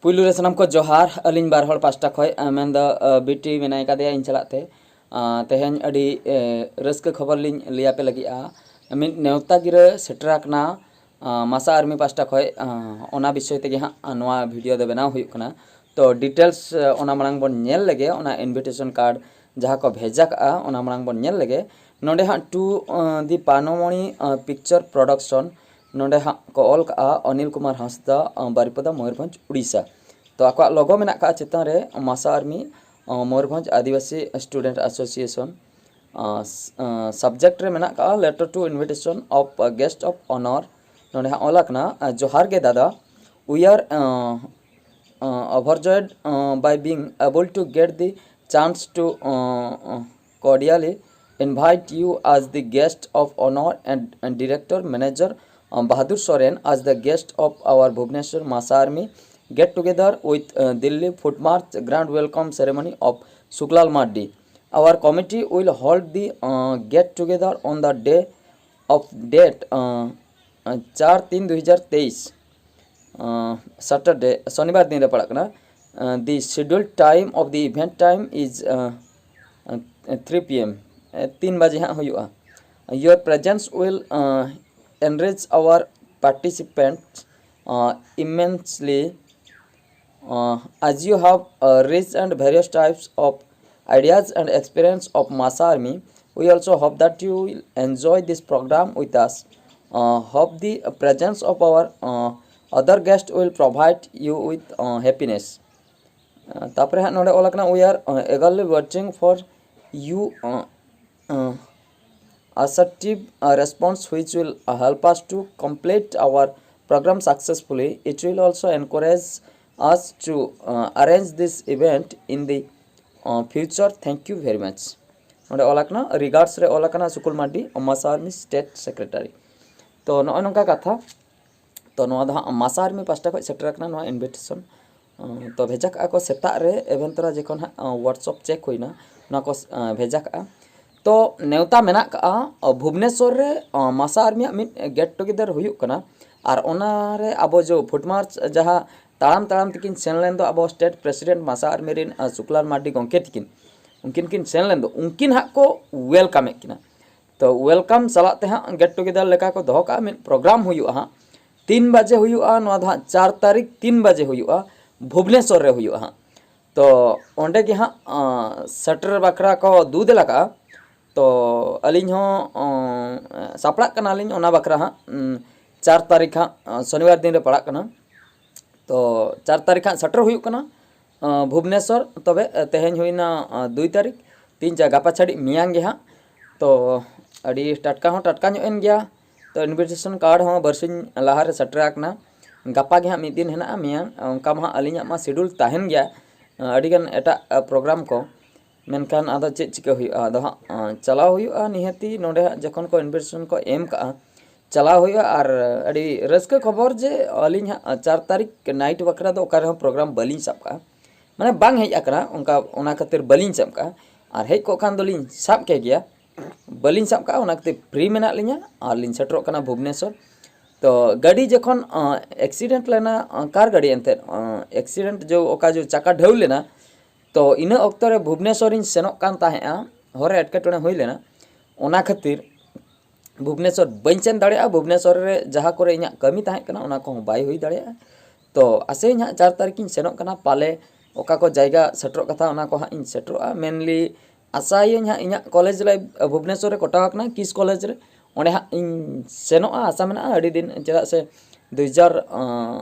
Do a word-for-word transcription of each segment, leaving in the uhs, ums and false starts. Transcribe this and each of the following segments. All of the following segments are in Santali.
ᱯᱩᱭᱞᱩ ᱨᱮ ᱥᱟᱱᱟᱢ ᱠᱚ ᱡᱚᱦᱟᱨ, ᱟᱹᱞᱤᱧ ᱵᱟᱨ ᱦᱚᱲ ᱯᱟᱥᱴᱟ ᱠᱷᱚᱱ, ᱟᱸ, ᱢᱮᱱᱫᱚ, ᱟᱸ, ᱵᱤᱴᱤ ᱢᱮᱱᱟᱭ ᱠᱟᱫᱮᱭᱟ ᱤᱧ ᱥᱟᱞᱟᱜ ᱛᱮ᱾ ᱟᱸ, ᱛᱮᱦᱮᱧ ᱟᱹᱰᱤ, ᱮ, ᱨᱟᱹᱥᱠᱟᱹ ᱠᱷᱚᱵᱚᱨ ᱞᱤᱧ ᱞᱟᱹᱭ ᱟᱯᱮ ᱞᱟᱹᱜᱤᱫᱼᱟ᱾ ᱢᱤᱫ ᱱᱮᱣᱛᱟ ᱜᱤᱨᱟᱹ ᱥᱮᱴᱮᱨ ᱟᱠᱟᱱᱟ, ᱟᱸ, ᱢᱟᱥᱟ ᱟᱨᱢᱤ ᱯᱟᱥᱴᱟ ᱠᱷᱚᱱ, ᱟᱸ, ᱚᱱᱟ ᱵᱤᱥᱚᱭ ᱛᱮᱜᱮ ᱦᱟᱸᱜ, ᱟᱸ, ᱱᱚᱣᱟ ᱵᱷᱤᱰᱤᱭᱳ ᱫᱚ ᱵᱮᱱᱟᱣ ᱦᱩᱭᱩᱜ ᱠᱟᱱᱟ᱾ ᱛᱚ ᱰᱤᱴᱮᱞᱥ, ᱟᱸ, ᱚᱱᱟ ᱢᱟᱲᱟᱝ ᱵᱚᱱ ᱧᱮᱞ ᱞᱮᱜᱮ, ᱚᱱᱟ ᱤᱱᱵᱷᱤᱴᱮᱥᱚᱱ ᱠᱟᱨᱰ ᱡᱟᱦᱟᱸ ᱠᱚ ᱵᱷᱮᱡᱟ ᱠᱟᱜᱼᱟ, ᱚᱱᱟ ᱢᱟᱲᱟᱝ ᱵᱚᱱ ᱧᱮᱞ ᱞᱮᱜᱮ᱾ ᱱᱚᱰᱮ ᱦᱟᱸᱜ ᱴᱩ, ᱟᱸ, ᱫᱤ ᱯᱟᱱᱚᱢᱚᱬᱤ, ᱟᱸ, ᱯᱤᱠᱪᱟᱨ ᱯᱨᱚᱰᱟᱠᱥᱚᱱ, ᱱᱚᱰᱮ ᱦᱟᱸᱜ ᱠᱚ ᱚᱞ ᱠᱟᱜᱼᱟ ᱚᱱᱤᱞ ᱠᱩᱢᱟᱨ ᱦᱟᱸᱥᱫᱟ, ᱟᱸ, ᱵᱟᱨᱤᱯᱟᱫᱟ, ᱢᱚᱭᱩᱨᱵᱷᱚᱸᱡᱽ, ᱩᱲᱤᱥᱥᱟ᱾ ᱛᱚ ᱟᱠᱚᱣᱟᱜ ᱞᱳᱜᱳ ᱢᱮᱱᱟᱜ ᱠᱟᱜᱼᱟ ᱪᱮᱛᱟᱱ ᱨᱮ ᱢᱟᱥᱟ ᱟᱨᱢᱤ, ᱟᱸ, ᱢᱚᱭᱩᱨᱵᱷᱚᱸᱡᱽ ᱟᱹᱫᱤᱵᱟᱹᱥᱤ ᱥᱴᱩᱰᱮᱱᱴ ᱮᱥᱳᱥᱤᱭᱮᱥᱚᱱ᱾ ᱟᱸ, ᱥ-, ᱟᱸ, ᱥᱟᱵᱡᱮᱠᱴ ᱨᱮ ᱢᱮᱱᱟᱜ ᱠᱟᱜᱼᱟ letter to invitation of guest of honour᱾ ᱱᱚᱰᱮ ᱦᱟᱸᱜ ᱚᱞ ᱟᱠᱟᱱᱟ, ᱟᱸ, ᱡᱚᱦᱟᱨ ᱜᱮ ᱫᱟᱫᱟ, we are, ᱟᱸ, uh, overjoyed, uh, by being able to get the chance to, uh, uh, cordially invite you as the guest of honour and, and director manager, uh, Bahadur Soren as the guest of our Bhubaneswar Masa Army get together with, uh, Delhi Foot March grand welcome ceremony of Suklal Mardi. Our committee will hold the, uh, get together on the day of date, uh, uh, ᱪᱟᱨ ᱛᱤᱱ ᱫᱩ ᱦᱟᱡᱟᱨ ᱛᱮᱭᱤᱥ, uh, Saturday, ᱥᱚᱱᱤᱵᱟᱨ ᱫᱤᱱ ᱨᱮ ᱯᱟᱲᱟᱜ ᱠᱟᱱᱟ᱾ Uh, the scheduled time of the event time is, uh, uh, three P M, uh, ᱛᱤᱱ ᱵᱟᱡᱮ ᱦᱟᱸᱜ ᱦᱩᱭᱩᱜᱼᱟ᱾ Your presence will, uh, enrich our participants, uh, immensely, uh, as you have, uh, rich and various types of ideas and experience of Masa Army. We also hope that you will enjoy this program with us. Uh, hope the presence of our, uh, other guest will provide you with, uh, happiness. Uh, ᱛᱟᱯᱚᱨᱮ ᱦᱟᱸᱜ ᱱᱚᱰᱮ ᱚᱞ ᱟᱠᱟᱱᱟ, we are, uh, eagerly watching for you, uh, uh, assertive, uh, response which will, uh, help us to complete our program successfully. It will also encourage us to, uh, arrange this event in the, uh, future. Thank you very much. ᱱᱚᱰᱮ ᱚᱞ ᱟᱠᱟᱱᱟ, regards ᱨᱮ ᱚᱞ ᱟᱠᱟᱱᱟ ᱥᱩᱠᱩᱞ ᱢᱟᱨᱰᱤ, ᱢᱟᱥᱟ ᱟᱨᱢᱤ state secretary᱾ ᱛᱚ ᱱᱚᱜᱼᱚᱭ ᱱᱚᱝᱠᱟ ᱠᱟᱛᱷᱟ᱾ ᱛᱚ ᱱᱚᱣᱟ ᱫᱚ ᱦᱟᱸᱜ ᱢᱟᱥᱟ ᱟᱨᱢᱤ ᱯᱟᱥᱴᱟ ᱠᱷᱚᱱ ᱥᱮᱴᱮᱨ ᱟᱠᱟᱱᱟ ᱱᱚᱣᱟ invitation᱾ ᱛᱚ ᱵᱷᱮᱡᱟ ᱠᱟᱜᱼᱟ ᱠᱚ ᱥᱮᱛᱟᱜ ᱨᱮ, ᱮᱵᱷᱮᱱ ᱛᱚᱨᱟ ᱡᱚᱠᱷᱚᱱ ᱦᱟᱸᱜ WhatsApp check ᱦᱩᱭᱱᱟ, ᱱᱚᱣᱟ ᱠᱚ, ᱟᱸ, ᱵᱷᱮᱡᱟ ᱠᱟᱜᱼᱟ᱾ ᱛᱚ ᱱᱮᱣᱛᱟ ᱢᱮᱱᱟᱜ ᱠᱟᱜᱼᱟ, ᱟᱸ, ᱵᱷᱩᱵᱽᱱᱮᱥᱚᱨ ᱨᱮ, ᱟᱸ, ᱢᱟᱥᱟ ᱟᱨᱢᱤᱭᱟᱜ ᱢᱤᱫ get together ᱦᱩᱭᱩᱜ ᱠᱟᱱᱟ᱾ ᱟᱨ ᱚᱱᱟᱨᱮ ᱟᱵᱚ ᱡᱚ Foot March ᱡᱟᱦᱟᱸ ᱛᱟᱲᱟᱢ ᱛᱟᱲᱟᱢ ᱛᱮᱠᱤᱱ ᱥᱮᱱ ᱞᱮᱱ ᱫᱚ ᱟᱵᱚ state president ᱢᱟᱥᱟ ᱟᱨᱢᱤ ᱨᱮᱱ ᱥᱩᱠᱞᱟᱞ ᱢᱟᱨᱰᱤ ᱜᱚᱢᱠᱮ ᱛᱤᱠᱤᱱ, ᱩᱱᱠᱤᱱ ᱠᱤᱱ ᱥᱮᱱ ᱞᱮᱱ ᱫᱚ, ᱩᱱᱠᱤᱱ ᱦᱟᱸᱜ ᱠᱚ welcome ᱮᱫ ᱠᱤᱱᱟ᱾ ᱛᱚ welcome ᱥᱟᱞᱟᱜ ᱛᱮ ᱦᱟᱸᱜ get together ᱞᱮᱠᱟ ᱠᱚ ᱫᱚᱦᱚ ᱠᱟᱜᱼᱟ, ᱢᱤᱫ program ᱦᱩᱭᱩᱜᱼᱟ ᱦᱟᱸᱜ, ᱛᱤᱱ ᱵᱟᱡᱮ ᱦᱩᱭᱩᱜᱼᱟ, ᱱᱚᱣᱟ ᱫᱚ ᱦᱟᱸᱜ ᱪᱟᱨ ᱛᱟᱹᱨᱤᱠᱷ ᱛᱤᱱ ᱵᱟᱡᱮ ᱦᱩᱭᱩᱜᱼᱟ, ᱵᱷᱩᱵᱽᱱᱮᱥᱚᱨ ᱨᱮ ᱦᱩᱭᱩᱜᱼᱟ ᱦᱟᱸᱜ᱾ ᱛᱚ ᱚᱸᱰᱮ ᱜᱮ ᱦᱟᱸᱜ ᱥᱮᱴᱮᱨ ᱵᱟᱠᱷᱨᱟ ᱠᱚ ᱫᱩ ᱫᱮᱞᱟ ᱠᱟᱜᱼᱟ᱾ ᱛᱚ ᱟᱹᱞᱤᱧ ᱦᱚᱸ ᱥᱟᱯᱲᱟᱜ ᱠᱟᱱᱟᱞᱤᱧ ᱚᱱᱟ ᱵᱟᱠᱷᱨᱟ ᱦᱟᱸᱜ᱾ ᱪᱟᱨ ᱛᱟᱹᱨᱤᱠᱷ ᱦᱟᱸᱜ ᱥᱚᱱᱤᱵᱟᱨ ᱫᱤᱱ ᱨᱮ ᱯᱟᱲᱟᱜ ᱠᱟᱱᱟ᱾ ᱛᱚ ᱪᱟᱨ ᱛᱟᱹᱨᱤᱠᱷ ᱦᱟᱸᱜ ᱥᱮᱴᱮᱨ ᱦᱩᱭᱩᱜ ᱠᱟᱱᱟ ᱵᱷᱩᱵᱽᱱᱮᱥᱚᱨ᱾ ᱛᱚᱵᱮ ᱛᱮᱦᱮᱧ ᱦᱩᱭᱱᱟ ᱫᱩᱭ ᱛᱟᱹᱨᱤᱠᱷ, ᱛᱤᱱ ᱪᱟᱨ, ᱜᱟᱯᱟ ᱪᱷᱟᱹᱰᱤ ᱢᱮᱭᱟᱝ ᱜᱮ ᱦᱟᱸᱜ᱾ ᱛᱚ ᱟᱹᱰᱤ ᱴᱟᱴᱠᱟ ᱦᱚᱸ ᱴᱟᱴᱠᱟ ᱧᱚᱜ ᱮᱱ ᱜᱮᱭᱟ᱾ ᱛᱚ invitation card ᱦᱚᱸ ᱵᱟᱨᱥᱤᱧ ᱞᱟᱦᱟᱨᱮ ᱥᱮᱴᱮᱨ ᱟᱠᱟᱱᱟ᱾ ᱜᱟᱯᱟ ᱜᱮ ᱦᱟᱸᱜ ᱢᱤᱫ ᱫᱤᱱ ᱦᱮᱱᱟᱜᱼᱟ, ᱢᱮᱭᱟᱝ ᱚᱱᱠᱟ ᱢᱟ ᱦᱟᱸᱜ ᱟᱹᱞᱤᱧᱟᱜ ᱢᱟ schedule ᱛᱟᱦᱮᱱ ᱜᱮᱭᱟ ᱟᱹᱰᱤᱜᱟᱱ ᱮᱴᱟᱜ program ᱠᱚ᱾ ᱢᱮᱱᱠᱷᱟᱱ ᱟᱫᱚ ᱪᱮᱫ ᱪᱤᱠᱟᱹ ᱦᱩᱭᱩᱜᱼᱟ, ᱟᱫᱚ ᱦᱟᱸᱜ ᱪᱟᱞᱟᱣ ᱦᱩᱭᱩᱜᱼᱟ ᱱᱤᱦᱟᱹᱛᱤ᱾ ᱱᱚᱰᱮ ᱦᱟᱸᱜ ᱡᱚᱠᱷᱚᱱ ᱠᱚ invitation ᱠᱚ ᱮᱢ ᱠᱟᱜᱼᱟ, ᱪᱟᱞᱟᱣ ᱦᱩᱭᱩᱜᱼᱟ᱾ ᱟᱨ ᱟᱹᱰᱤ ᱨᱟᱹᱥᱠᱟᱹ ᱠᱷᱚᱵᱚᱨ ᱡᱮ ᱟᱹᱞᱤᱧ ᱦᱟᱸᱜ ᱪᱟᱨ ᱛᱟᱹᱨᱤᱠᱷ night ᱵᱟᱠᱷᱨᱟ ᱫᱚ ᱚᱠᱟ ᱨᱮᱦᱚᱸ program ᱵᱟᱹᱞᱤᱧ ᱥᱟᱵ ᱠᱟᱜᱼᱟ, ᱢᱟᱱᱮ ᱵᱟᱝ ᱦᱮᱡ ᱟᱠᱟᱱᱟ ᱚᱱᱠᱟ, ᱚᱱᱟ ᱠᱷᱟᱹᱛᱤᱨ ᱵᱟᱹᱞᱤᱧ ᱥᱟᱵ ᱠᱟᱜᱼᱟ᱾ ᱟᱨ ᱦᱮᱡ ᱠᱚᱜ ᱠᱷᱟᱱ ᱫᱚᱞᱤᱧ ᱥᱟᱵ ᱠᱮ ᱜᱮᱭᱟ, ᱵᱟᱹᱞᱤᱧ ᱥᱟᱵ ᱠᱟᱜᱼᱟ, ᱚᱱᱟ ᱠᱷᱟᱹᱛᱤᱨ free ᱢᱮᱱᱟᱜ ᱞᱤᱧᱟ ᱟᱨ ᱞᱤᱧ ᱥᱮᱴᱮᱨᱚᱜ ᱠᱟᱱᱟ ᱵᱷᱩᱵᱽᱱᱮᱥᱚᱨ᱾ ᱛᱚ ᱜᱟᱹᱰᱤ ᱡᱚᱠᱷᱚᱱ accident ᱞᱮᱱᱟ, ᱠᱟᱨ ᱜᱟᱹᱰᱤ ᱮᱱᱛᱮᱫ, accident ᱡᱚ ᱚᱠᱟ ᱡᱚ ᱪᱟᱠᱟ ᱰᱷᱟᱹᱣ ᱞᱮᱱᱟ, ᱛᱚ ᱤᱱᱟᱹ ᱚᱠᱛᱚ ᱨᱮ ᱵᱷᱩᱵᱽᱱᱮᱥᱚᱨᱤᱧ ᱥᱮᱱᱚᱜ ᱠᱟᱱ ᱛᱟᱦᱮᱸᱜᱼᱟ, ᱦᱚᱨ ᱨᱮ ᱮᱴᱠᱮᱴᱚᱬᱮ ᱦᱩᱭ ᱞᱮᱱᱟ, ᱚᱱᱟ ᱠᱷᱟᱹᱛᱤᱨ ᱵᱷᱩᱵᱽᱱᱮᱥᱚᱨ ᱵᱟᱹᱧ ᱥᱮᱱ ᱫᱟᱲᱮᱭᱟᱜᱼᱟ᱾ ᱵᱷᱩᱵᱽᱱᱮᱥᱚᱨ ᱨᱮ ᱡᱟᱦᱟᱸ ᱠᱚᱨᱮ ᱤᱧᱟᱹᱜ ᱠᱟᱹᱢᱤ ᱛᱟᱦᱮᱸ ᱠᱟᱱᱟ, ᱚᱱᱟ ᱠᱚᱦᱚᱸ ᱵᱟᱭ ᱦᱩᱭ ᱫᱟᱲᱮᱭᱟᱜᱼᱟ᱾ ᱛᱚ ᱟᱥᱮᱧ ᱦᱟᱸᱜ ᱪᱟᱨ ᱛᱟᱹᱨᱤᱠᱷ ᱤᱧ ᱥᱮᱱᱚᱜ ᱠᱟᱱᱟ, ᱯᱟᱞᱮ ᱚᱠᱟ ᱠᱚ ᱡᱟᱭᱜᱟ ᱥᱮᱴᱮᱨᱚᱜ ᱠᱟᱛᱷᱟ, ᱚᱱᱟ ᱠᱚ ᱦᱟᱸᱜ ᱤᱧ ᱥᱮᱴᱮᱨᱚᱜᱼᱟ᱾ mainly ᱟᱥᱟᱭᱟᱹᱧ ᱦᱟᱸᱜ ᱤᱧᱟᱹᱜ college life ᱵᱷᱩᱵᱽᱱᱮᱥᱚᱨ ᱨᱮ ᱠᱚᱴᱟᱣ ᱟᱠᱟᱱᱟ, ᱠᱤᱥ college ᱨᱮ, ᱚᱸᱰᱮ ᱦᱟᱸᱜ ᱤᱧ ᱥᱮᱱᱚᱜᱼᱟ, ᱟᱥᱟ ᱢᱮᱱᱟᱜᱼᱟ ᱟᱹᱰᱤ ᱫᱤᱱ, ᱪᱮᱫᱟᱜ ᱥᱮ ᱫᱩ ᱦᱟᱡᱟᱨ,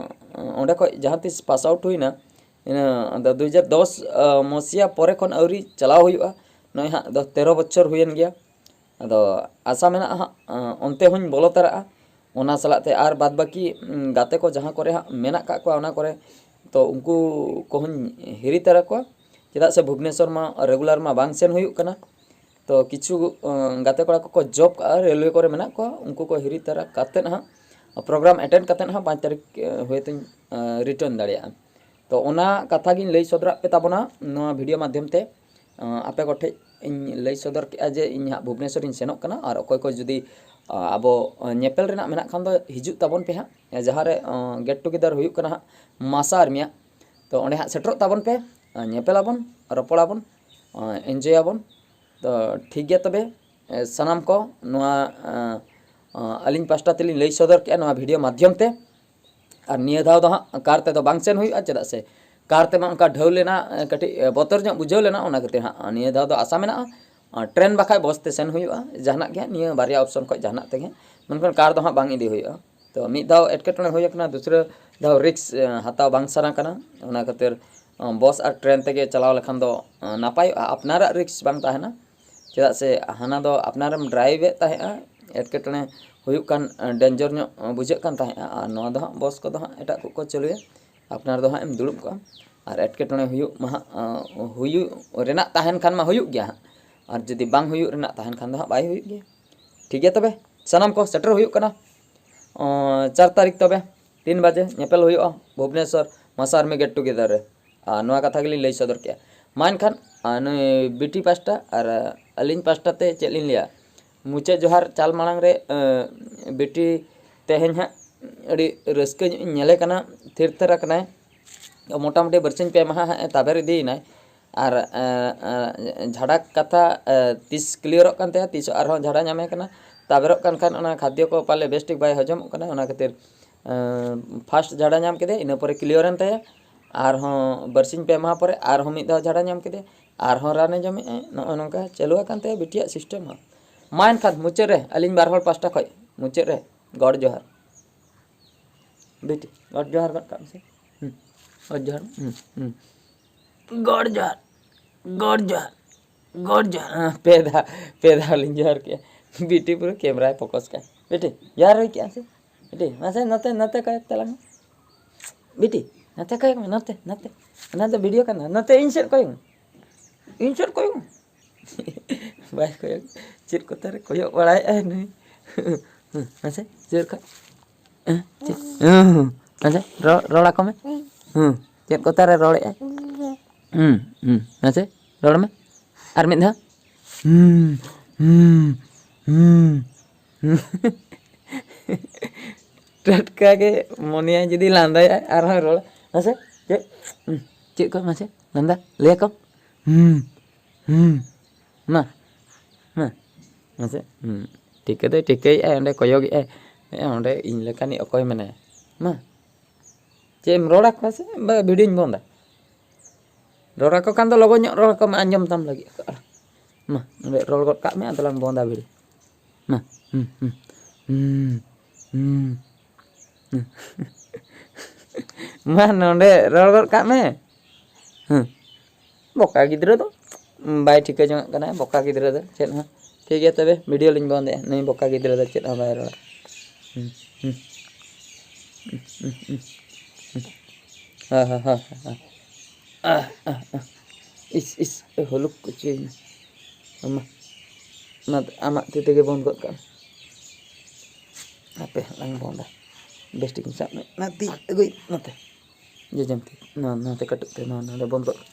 ᱚᱸᱰᱮ ᱠᱷᱚᱡ ᱡᱟᱦᱟᱸ ᱛᱤᱥ pass out ᱦᱩᱭᱱᱟ, ᱤᱱᱟᱹ ᱟᱫᱚ ᱫᱩ ᱦᱟᱡᱟᱨ ᱫᱚᱥ ᱢᱚᱥᱤᱭᱟ ᱯᱚᱨᱮ ᱠᱷᱚᱱ ᱟᱹᱣᱨᱤ ᱪᱟᱞᱟᱣ ᱦᱩᱭᱩᱜᱼᱟ᱾ ᱱᱚᱜᱼᱚᱭ ᱦᱟᱸᱜ ᱫᱚ ᱛᱮᱨᱚ ᱵᱚᱪᱷᱚᱨ ᱦᱩᱭᱮᱱ ᱜᱮᱭᱟ᱾ ᱟᱫᱚ ᱟᱥᱟ ᱢᱮᱱᱟᱜᱼᱟ ᱦᱟᱸᱜ, ᱚᱱᱛᱮ ᱦᱚᱸᱧ ᱵᱚᱞᱚ ᱛᱟᱨᱟᱜᱼᱟ᱾ ᱚᱱᱟ ᱥᱟᱞᱟᱜ ᱛᱮ ᱟᱨ ᱵᱟᱫ ᱵᱟᱹᱠᱤ, ᱜᱟᱛᱮ ᱠᱚ ᱡᱟᱦᱟᱸ ᱠᱚᱨᱮ ᱦᱟᱸᱜ ᱢᱮᱱᱟᱜ ᱠᱟᱜ ᱠᱚᱣᱟ, ᱚᱱᱟ ᱠᱚᱨᱮ ᱛᱚ ᱩᱱᱠᱩ ᱠᱚᱦᱚᱸᱧ ᱦᱤᱨᱤ ᱛᱟᱨᱟ ᱠᱚᱣᱟ᱾ ᱪᱮᱫᱟᱜ ᱥᱮ ᱵᱷᱩᱵᱽᱱᱮᱥᱚᱨ ᱢᱟ regular ᱢᱟ ᱵᱟᱝ ᱥᱮᱱ ᱦᱩᱭᱩᱜ ᱠᱟᱱᱟ᱾ ᱛᱚ ᱠᱤᱪᱷᱩ ᱜᱟᱛᱮ ᱠᱚᱲᱟ ᱠᱚᱠᱚ job ᱠᱟᱜᱼᱟ, ᱨᱮᱞᱣᱮ ᱠᱚᱨᱮ ᱢᱮᱱᱟᱜ ᱠᱚᱣᱟ, ᱩᱱᱠᱩ ᱠᱚ ᱦᱤᱨᱤ ᱛᱟᱨᱟ ᱠᱟᱛᱮᱫ ᱦᱟᱸᱜ program attend ᱠᱟᱛᱮᱫ ᱦᱟᱸᱜ ᱯᱟᱸᱪ ᱛᱟᱹᱨᱤᱠᱷ ᱦᱚᱭᱛᱳᱧ return ᱫᱟᱲᱮᱭᱟᱜᱼᱟ᱾ ᱛᱚ ᱚᱱᱟ ᱠᱟᱛᱷᱟ ᱜᱤᱧ ᱞᱟᱹᱭ ᱥᱚᱫᱚᱨᱟᱜ ᱯᱮ ᱛᱟᱵᱚᱱᱟ ᱱᱚᱣᱟ video ᱢᱟᱫᱽᱫᱷᱚᱢ ᱛᱮ᱾ ᱟᱯᱮ ᱠᱚᱴᱷᱮᱡ ᱤᱧ ᱞᱟᱹᱭ ᱥᱚᱫᱚᱨ ᱠᱮᱜᱼᱟ ᱡᱮ ᱤᱧ ᱦᱟᱸᱜ ᱵᱷᱩᱵᱽᱱᱮᱥᱚᱨ ᱤᱧ ᱥᱮᱱᱚᱜ ᱠᱟᱱᱟ, ᱟᱨ ᱚᱠᱚᱭ ᱠᱚ ᱡᱩᱫᱤ ᱟᱵᱚ ᱧᱮᱯᱮᱞ ᱨᱮᱱᱟᱜ ᱢᱮᱱᱟᱜ ᱠᱷᱟᱱ ᱫᱚ ᱦᱤᱡᱩᱜ ᱛᱟᱵᱚᱱ ᱯᱮ ᱦᱟᱸᱜ, ᱡᱟᱦᱟᱸ ᱨᱮ ᱜᱮᱴ ᱴᱩᱜᱮᱫᱟᱨ ᱦᱩᱭᱩᱜ ᱠᱟᱱᱟ ᱦᱟᱸᱜ ᱢᱟᱥᱟ ᱟᱨᱢᱤᱭᱟᱜ᱾ ᱛᱚ ᱚᱸᱰᱮ ᱦᱟᱸᱜ ᱥᱮᱴᱮᱨᱚᱜ ᱛᱟᱵᱚᱱ ᱯᱮ, ᱧᱮᱯᱮᱞᱟᱵᱚᱱ, ᱨᱚᱯᱚᱲᱟᱵᱚᱱ, ᱮᱱᱡᱚᱭᱟᱵᱚᱱ᱾ ᱛᱚ ᱴᱷᱤᱠ ᱜᱮᱭᱟ ᱛᱚᱵᱮ, ᱥᱟᱱᱟᱢ ᱠᱚ ᱱᱚᱣᱟ ᱟᱹᱞᱤᱧ ᱯᱟᱥᱴᱟ ᱛᱮᱞᱤᱧ ᱞᱟᱹᱭ ᱥᱚᱫᱚᱨ ᱠᱮᱜᱼᱟ ᱱᱚᱣᱟ ᱵᱷᱤᱰᱤᱭᱳ ᱢᱟᱫᱽᱫᱷᱚᱢ ᱛᱮ᱾ ᱟᱨ ᱱᱤᱭᱟᱹ ᱫᱷᱟᱣ ᱫᱚ ᱦᱟᱸᱜ ᱠᱟᱨ ᱛᱮᱫᱚ ᱵᱟᱝ ᱥᱮᱱ ᱦᱩᱭᱩᱜᱼᱟ, ᱪᱮᱫᱟᱜ ᱥᱮ ᱠᱟᱨ ᱛᱮᱢᱟ ᱚᱱᱠᱟ ᱰᱷᱟᱹᱣ ᱞᱮᱱᱟ, ᱠᱟᱹᱴᱤᱡ ᱵᱚᱛᱚᱨ ᱧᱚᱜ ᱵᱩᱡᱷᱟᱹᱣ ᱞᱮᱱᱟ, ᱚᱱᱟ ᱠᱷᱟᱹᱛᱤᱨ ᱦᱟᱸᱜ ᱱᱤᱭᱟᱹ ᱫᱷᱟᱣ ᱫᱚ ᱟᱥᱟ ᱢᱮᱱᱟᱜᱼᱟ ᱴᱨᱮᱱ ᱵᱟᱠᱷᱟᱡ ᱵᱚᱥ ᱛᱮ ᱥᱮᱱ ᱦᱩᱭᱩᱜᱼᱟ᱾ ᱡᱟᱦᱟᱱᱟᱜ ᱜᱮ ᱦᱟᱸᱜ ᱱᱤᱭᱟᱹ ᱵᱟᱨᱭᱟ ᱚᱯᱥᱚᱱ ᱠᱷᱚᱡ ᱡᱟᱦᱟᱱᱟᱜ ᱛᱮᱜᱮ, ᱢᱮᱱᱠᱷᱟᱱ ᱠᱟᱨ ᱫᱚ ᱦᱟᱸᱜ ᱵᱟᱝ ᱤᱫᱤ ᱦᱩᱭᱩᱜᱼᱟ᱾ ᱛᱚ ᱢᱤᱫ ᱫᱷᱟᱣ ᱮᱴᱠᱮᱴᱚᱬᱮ ᱦᱩᱭ ᱟᱠᱟᱱᱟ, ᱫᱩᱥᱨᱟᱹ ᱫᱷᱟᱣ ᱨᱤᱠᱥ ᱦᱟᱛᱟᱣ ᱵᱟᱝ ᱥᱟᱱᱟ ᱠᱟᱱᱟ, ᱚᱱᱟ ᱠᱷᱟᱹᱛᱤᱨ ᱵᱚᱥ ᱟᱨ ᱴᱨᱮᱱ ᱛᱮᱜᱮ ᱪᱟᱞᱟᱣ ᱞᱮᱠᱷᱟᱱ ᱫᱚ ᱱᱟᱯᱟᱭᱚᱜᱼᱟ, ᱟᱯᱱᱟᱨᱟᱜ ᱨᱤᱠᱥ ᱵᱟᱝ ᱛᱟᱦᱮᱱᱟ᱾ ᱪᱮᱫᱟᱜ ᱥᱮ ᱦᱟᱱᱟ ᱫᱚ ᱟᱯᱱᱟᱨᱮᱢ ᱰᱨᱟᱭᱤᱵᱷ ᱮᱫ ᱛᱟᱦᱮᱸᱜᱼᱟ, ᱮᱴᱠᱮᱴᱚᱬᱮ ᱦᱩᱭᱩᱜ ᱠᱟᱱ, ᱰᱮᱧᱡᱟᱨ ᱧᱚᱜ ᱵᱩᱡᱷᱟᱹᱜ ᱠᱟᱱ ᱛᱟᱦᱮᱸᱜᱼᱟ᱾ ᱟᱨ ᱱᱚᱣᱟ ᱫᱚ ᱦᱟᱸᱜ ᱵᱚᱥ ᱠᱚᱫᱚ ᱦᱟᱸᱜ ᱮᱴᱟᱜ ᱠᱚᱠᱚ ᱪᱟᱹᱞᱩᱭᱟ, ᱟᱯᱱᱟᱨ ᱫᱚ ᱦᱟᱸᱜ ᱮᱢ ᱫᱩᱲᱩᱵ ᱠᱚᱜᱼᱟ᱾ ᱟᱨ ᱮᱴᱠᱮᱴᱚᱬᱮ ᱦᱩᱭᱩᱜ ᱢᱟ ᱦᱟᱸᱜ, ᱦᱩᱭᱩᱜ ᱨᱮᱱᱟᱜ ᱛᱟᱦᱮᱱ ᱠᱷᱟᱱ ᱢᱟ ᱦᱩᱭᱩᱜ ᱜᱮᱭᱟ ᱦᱟᱸᱜ, ᱟᱨ ᱡᱩᱫᱤ ᱵᱟᱝ ᱦᱩᱭᱩᱜ ᱨᱮᱱᱟᱜ ᱛᱟᱦᱮᱱ ᱠᱷᱟᱱ ᱫᱚ ᱦᱟᱸᱜ ᱵᱟᱭ ᱦᱩᱭᱩᱜ ᱜᱮᱭᱟ᱾ ᱴᱷᱤᱠ ᱜᱮᱭᱟ ᱛᱚᱵᱮ, ᱥᱟᱱᱟᱢ ᱠᱚ ᱥᱮᱴᱮᱨ ᱦᱩᱭᱩᱜ ᱠᱟᱱᱟ ᱪᱟᱨ ᱛᱟᱹᱨᱤᱠᱷ ᱛᱚᱵᱮ ᱛᱤᱱ ᱵᱟᱡᱮ ᱧᱮᱯᱮᱞ ᱦᱩᱭᱩᱜᱼᱟ ᱵᱷᱩᱵᱽᱱᱮᱥᱚᱨ ᱢᱟᱥᱟ ᱟᱨᱢᱤ ᱜᱮᱴ ᱴᱩᱜᱮᱫᱟᱨ ᱨᱮ᱾ ᱟᱨ ᱱᱚᱣᱟ ᱠᱟᱛᱷᱟ ᱜᱮᱞᱤᱧ ᱞᱟᱹᱭ ᱥᱚᱫᱚᱨ ᱠᱮᱜᱼᱟ᱾ ᱢᱟ ᱮᱱᱠᱷᱟᱱ ᱱᱩᱭ ᱵᱤᱴᱤ ᱯᱟᱥᱴᱟ ᱟᱨ ᱟᱹᱞᱤᱧ ᱯᱟᱥᱴᱟ ᱛᱮ ᱪᱮᱫ ᱞᱤᱧ ᱞᱟᱹᱭᱟ, ᱢᱩᱪᱟᱹᱫ ᱡᱚᱦᱟᱨ ᱪᱟᱞ ᱢᱟᱲᱟᱝ ᱨᱮ ᱵᱤᱴᱤ ᱛᱮᱦᱮᱧ ᱦᱟᱸᱜ ᱟᱹᱰᱤ ᱨᱟᱹᱥᱠᱟᱹ ᱧᱚᱜ ᱤᱧ ᱧᱮᱞᱮ ᱠᱟᱱᱟ, ᱛᱷᱤᱨ ᱛᱷᱟᱨ ᱟᱠᱟᱱᱟᱭ᱾ ᱢᱚᱴᱟᱢᱩᱴᱤ ᱵᱟᱨᱥᱤᱧ ᱯᱮ ᱢᱟᱦᱟ ᱦᱟᱸᱜ ᱮ ᱛᱟᱵᱮᱨ ᱤᱫᱤᱭᱮᱱᱟᱭ᱾ ᱟᱨ ᱡᱷᱟᱰᱟ ᱠᱟᱛᱷᱟ ᱛᱤᱥ ᱠᱞᱤᱭᱟᱨᱚᱜ ᱠᱟᱱ ᱛᱟᱭᱟ, ᱛᱤᱥ ᱟᱨᱦᱚᱸ ᱡᱷᱟᱰᱟ ᱧᱟᱢᱮ ᱠᱟᱱᱟ᱾ ᱛᱟᱵᱮᱨᱚᱜ ᱠᱟᱱ ᱠᱷᱟᱱ ᱚᱱᱟ ᱠᱷᱟᱫᱽᱭᱚ ᱠᱚ ᱯᱟᱞᱮ ᱵᱮᱥ ᱴᱷᱤᱠ ᱵᱟᱭ ᱦᱚᱡᱚᱢᱚᱜ ᱠᱟᱱᱟ, ᱚᱱᱟ ᱠᱷᱟᱹᱛᱤᱨ ᱯᱷᱟᱥᱴ ᱡᱷᱟᱰᱟ ᱧᱟᱢ ᱠᱮᱫᱮ, ᱤᱱᱟᱹ ᱯᱚᱨᱮ ᱠᱞᱤᱭᱟᱨ ᱮᱱ ᱛᱟᱭᱟ᱾ ᱟᱨᱦᱚᱸ ᱵᱟᱨᱥᱤᱧ ᱯᱮ ᱢᱟᱦᱟ ᱯᱚᱨᱮ ᱟᱨᱦᱚᱸ ᱢᱤᱫ ᱫᱷᱟᱣ ᱡᱷᱟᱰᱟ ᱧᱟᱢ ᱠᱮᱫᱮ, ᱟᱨᱦᱚᱸ ᱨᱟᱱᱮ ᱡᱚᱢᱮᱜᱼᱟ᱾ ᱱᱚᱜᱼᱚᱭ ᱱᱚᱝᱠᱟ ᱪᱟᱹᱞᱩ ᱟᱠᱟᱱ ᱛᱟᱭᱟ ᱵᱤᱴᱤᱭᱟᱜ ᱥᱤᱥᱴᱮᱢ ᱦᱚᱸ᱾ ᱢᱟ ᱮᱱᱠᱷᱟᱱ ᱢᱩᱪᱟᱹᱫ ᱨᱮ ᱟᱹᱞᱤᱧ ᱵᱟᱨ ᱦᱚᱲ ᱯᱟᱥᱴᱟ ᱠᱷᱚᱡ ᱢᱩᱪᱟᱹᱫ ᱨᱮ ᱜᱚᱰ ᱡᱚᱦᱟᱨ᱾ ᱵᱤᱴᱤ, ᱜᱚᱰ ᱡᱚᱦᱟᱨ ᱜᱚᱫ ᱠᱟᱜ ᱢᱮᱥᱮ᱾ ᱦᱩᱸ, ᱜᱚᱰ ᱡᱚᱦᱟᱨ᱾ ᱦᱩᱸ, ᱦᱩᱸ᱾ ᱜᱚᱰ ᱡᱚᱦᱟᱨ, ᱜᱚᱰ ᱡᱚᱦᱟᱨ, ᱜᱚᱰ ᱡᱚᱦᱟᱨ᱾ ᱦᱮᱸ, ᱯᱮ ᱫᱷᱟᱣ, ᱯᱮ ᱫᱷᱟᱣ ᱞᱤᱧ ᱡᱚᱦᱟᱨ ᱠᱮᱜᱼᱟ᱾ ᱵᱤᱴᱤ ᱯᱩᱨᱟᱹ ᱠᱮᱢᱨᱟᱭ ᱯᱷᱳᱠᱟᱥ ᱠᱟᱜᱼᱟ᱾ ᱵᱤᱴᱤ, ᱡᱚᱦᱟᱨ ᱦᱩᱭ ᱠᱮᱜᱼᱟ ᱥᱮ? ᱵᱤᱴᱤ, ᱢᱟᱥᱮ ᱱᱚᱛᱮ, ᱱᱚᱛᱮ ᱠᱚᱭᱚᱜ ᱛᱟᱞᱟᱝ ᱢᱮ᱾ ᱵᱤᱴᱤ, ᱱᱚᱛᱮ ᱠᱚᱭᱚᱜ ᱢᱮ, ᱱᱚᱛᱮ, ᱱᱚᱛᱮ᱾ ᱚᱱᱟ ᱫᱚ ᱵᱷᱤᱰᱤᱭᱳ ᱠᱟᱱᱟ᱾ ᱱᱚᱛᱮ ᱤᱧ ᱥᱮᱫ ᱠᱚᱭᱚᱜ ᱢᱮ᱾ ᱤᱧ ᱥᱮᱫ ᱠᱚᱭᱚᱜ ᱢᱮ᱾ ᱵᱟᱭ ᱠᱚᱭᱚᱜ, ᱪᱮᱫ ᱠᱚᱛᱮ ᱨᱮ ᱠᱚᱭᱚᱜ ᱵᱟᱲᱟᱭᱮᱫᱼᱟᱭ ᱱᱩᱭ᱾ ᱢᱟᱥᱮ, ᱡᱳᱨ ᱠᱷᱚᱡ᱾ ᱦᱮᱸ, ᱪᱮᱫ? ᱦᱮᱸ, ᱦᱮᱸ᱾ ᱟᱪᱪᱷᱟ, ᱨᱚᱲ, ᱨᱚᱲ ᱟᱠᱚ ᱢᱮ᱾ ᱦᱮᱸ, ᱪᱮᱫ ᱠᱚᱛᱮ ᱨᱮ ᱨᱚᱲᱮᱫᱼᱟᱭ? ᱦᱮᱸ, ᱦᱮᱸ᱾ ᱟᱪᱪᱷᱟ, ᱨᱚᱲ ᱢᱮ᱾ ᱟᱨ ᱢᱤᱫ ᱫᱷᱟᱣ᱾ ᱦᱮᱸ, ᱦᱮᱸ, ᱦᱮᱸ᱾ ᱴᱟᱴᱠᱟ ᱜᱮ ᱢᱚᱱᱮᱭᱟᱭ ᱡᱩᱫᱤ ᱞᱟᱸᱫᱟᱭᱟᱭ ᱟᱨᱦᱚᱸ ᱨᱚᱲ, ᱢᱟᱥᱮ ᱪᱮᱫ? ᱦᱩᱸ, ᱪᱮᱫ ᱠᱚ ᱢᱟᱥᱮ ᱞᱟᱸᱫᱟ ᱞᱟᱹᱭᱟᱠᱚ? ᱦᱩᱸ, ᱦᱩᱸ, ᱢᱟ, ᱢᱟ, ᱢᱟᱥᱮ, ᱦᱩᱸ, ᱴᱷᱤᱠᱟᱹ ᱫᱚᱭ ᱴᱷᱤᱠᱟᱹᱭᱮᱫᱼᱟᱭ, ᱚᱸᱰᱮ ᱠᱚᱭᱚᱜᱮᱫᱼᱟᱭ, ᱦᱮᱸ, ᱚᱸᱰᱮ ᱤᱧ ᱞᱮᱠᱟᱱᱤᱡ ᱚᱠᱚᱭ ᱢᱮᱱᱟᱭᱟ? ᱢᱟ, ᱪᱮᱫ ᱮᱢ ᱨᱚᱲ ᱟᱠᱚᱣᱟ ᱥᱮ ᱵᱟ, ᱵᱷᱤᱰᱤᱭᱳᱧ ᱵᱚᱱᱫᱟ? ᱨᱚᱲ ᱟᱠᱚ ᱠᱷᱟᱱ ᱫᱚ ᱞᱚᱜᱚᱱ ᱧᱚᱜ ᱨᱚᱲ ᱟᱠᱚ ᱢᱮ, ᱟᱸᱡᱚᱢ ᱛᱟᱢ ᱞᱟᱹᱜᱤᱫ ᱟᱠᱚ᱾ ᱟᱨ ᱢᱟ, ᱚᱸᱰᱮ ᱨᱚᱲ ᱜᱚᱫ ᱠᱟᱜ ᱢᱮ, ᱟᱫᱚ ᱞᱟᱝ ᱵᱚᱱᱫᱟ ᱵᱷᱤᱰᱤᱭᱳ᱾ ᱢᱟ, ᱦᱩᱸ, ᱦᱩᱸ, ᱦᱩᱸ, ᱦᱩᱸ, ᱦᱩᱸ᱾ ᱢᱟ, ᱱᱚᱸᱰᱮ ᱨᱚᱲ ᱜᱚᱫ ᱠᱟᱜ ᱢᱮ᱾ ᱦᱮᱸ, ᱵᱚᱠᱟ ᱜᱤᱫᱽᱨᱟᱹ ᱫᱚ ᱵᱟᱭ ᱴᱷᱤᱠᱟᱹ ᱡᱚᱝᱟᱜ ᱠᱟᱱᱟ, ᱵᱚᱠᱟ ᱜᱤᱫᱽᱨᱟᱹ ᱫᱚ ᱪᱮᱫ ᱦᱚᱸ᱾ ᱴᱷᱤᱠ ᱜᱮᱭᱟ, ᱛᱚᱵᱮ ᱵᱷᱤᱰᱤᱭᱳ ᱞᱤᱧ ᱵᱚᱱᱫᱮᱜᱼᱟ, ᱱᱩᱭ ᱵᱚᱠᱟ ᱜᱤᱫᱽᱨᱟᱹ ᱫᱚ ᱪᱮᱫ ᱦᱚᱸ ᱵᱟᱭ ᱨᱚᱲᱟ᱾ ᱦᱩᱸ, ᱦᱩᱸ, ᱦᱩᱸ, ᱦᱩᱸ, ᱦᱩᱸ᱾ ᱦᱮᱸ, ᱦᱮᱸ, ᱦᱮᱸ, ᱦᱮᱸ, ᱦᱮᱸ᱾ ᱟᱦ, ᱟᱦ, ᱟᱦ᱾ ᱤᱥ, ᱤᱥ, ᱮ, ᱦᱚᱞᱩᱠ ᱠᱚ ᱪᱤᱠᱟᱹᱭᱮᱱᱟ? ᱟᱢᱟ, ᱚᱱᱟ ᱟᱢᱟᱜ ᱛᱤ ᱛᱮᱜᱮ ᱵᱚᱱᱫ ᱜᱚᱫ ᱠᱟᱜ ᱢᱮ᱾ ᱦᱟᱯᱮ ᱦᱟᱸᱜ ᱞᱟᱝ ᱵᱚᱱᱫᱟ᱾ ᱵᱮᱥ ᱴᱷᱤᱠ ᱥᱟᱵ ᱢᱮ᱾ ᱚᱱᱟ ᱛᱤ ᱟᱹᱜᱩᱭ ᱱᱚᱛᱮ᱾ ᱡᱚᱡᱚᱢ ᱛᱤ᱾ ᱱᱚᱣᱟ, ᱱᱚᱛᱮ ᱠᱟᱹᱴᱩᱵ ᱛᱮ, ᱱᱚᱣᱟ, ᱱᱚᱰᱮ ᱵᱚᱱᱫ ᱜᱚᱫ ᱠᱟᱜ᱾